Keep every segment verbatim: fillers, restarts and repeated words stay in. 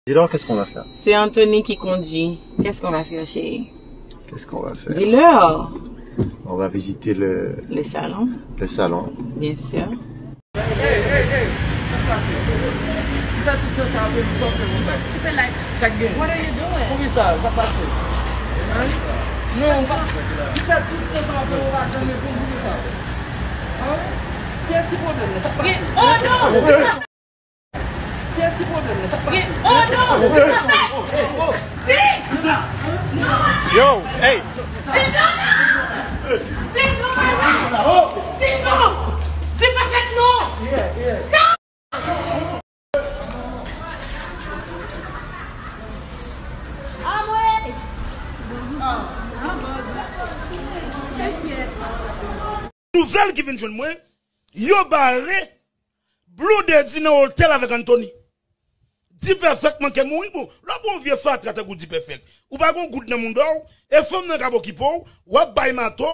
Dis-leur qu'est-ce qu'on va faire. C'est Anthony qui conduit. Qu'est-ce qu'on va faire, chérie? Qu'est-ce qu'on va faire? Dis-leur. On va visiter le, le salon. Le salon. Bien sûr. Hey, hey, hey, sa k pase? Ou fè tout tan sa ap vin sòt konsa. What are you doing? Poukisa? Sa k pase? Hein? Non, ou pa, ou fè tout tan sa ap vin, ou pa janm reponn, poukisa? Hein? Kiyès ki pwoblèm nan? Sa k pase? Oh non! Kiyès ki pwoblèm nan? Sa k pase? Oh non! Yo, hey! Sinon! Sinon! Sinon! Di pa fèt non! Non! Nouvèl ki vin jwenn mwen, yo bare Blondedy nan otèl avèk Anthony. D-Perfect manke mouri, bon, lè w gon vye fatra tankou D-Perfect, ou pa gon goud nan mouda w, e fanm nan k ap okipe w, w ap bay mato.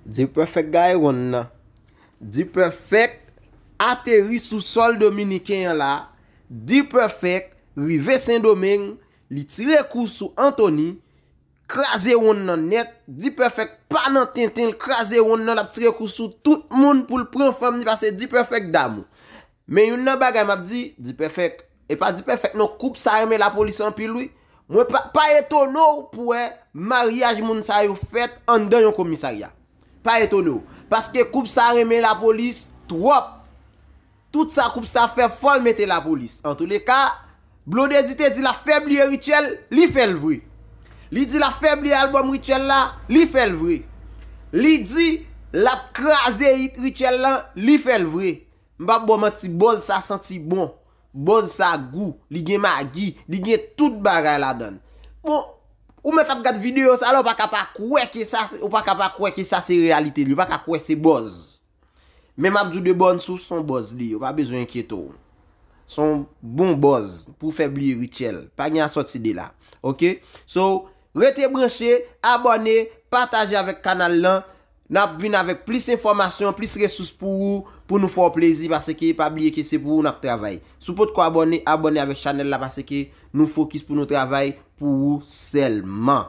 D-Perfect gaye wonn nan. D-Perfect ateri sou sòl dominiken an la. D-Perfect rive Sendomeng, li tire kou sou Anthony, kraze wonn nan nèt. D-Perfect pa nan tenten, l kraze wonn nan, l ap tire kou sou tout moun pou l pran fanm ni, paske D-Perfect damou. Men youn nan bagay m ap di, D-Perfect, e pa D-Perfect non, koup sa renmen lapolis anpil wi. Mwen pa, pa etone w pou wè maryaj moun sa yo fèt anndan yon komisarya. Pa etone w, paske koup sa renmen lapolis twòp. Tout sa koup sa fè, fò l mete lapolis. Antouleka, Blondedy te di l ap fè bliye Rutshelle, li fè l vre. Li di l ap fè bliye albòm Rutshelle la, li fè l vre. Li di l ap kraze hit Rutshelle lan, li fè l vre. M p ap ba w manti, bòz sa santi bon. Bòz sa gou, li gen magi, li gen tout bagay ladan l. Bon, ou mèt ap gad videyo sa la, ou pa ka pa kwè ke sa se, ou pa ka pa kwè ke sa se reyalite li, ou pa ka kwè se bòz. Men m ap di w de bòn sous, se yon bòz li ye, ou pa bezwen enkyete w. Se yon bon bòz pou fè bliye Rutshelle. Pa gen a sòti de la. Oke? So, rete branche, abòne, pataje avèk kanal lan. N ap vin avèk plis enfòmasyon, plis resous pou ou, pou nou fè w plezi, paske pa bliye ke se pou ou n ap travay. Si w potko abòne, abòne avèk chanèl la, paske nou fokis pou nou travay pou ou sèlman.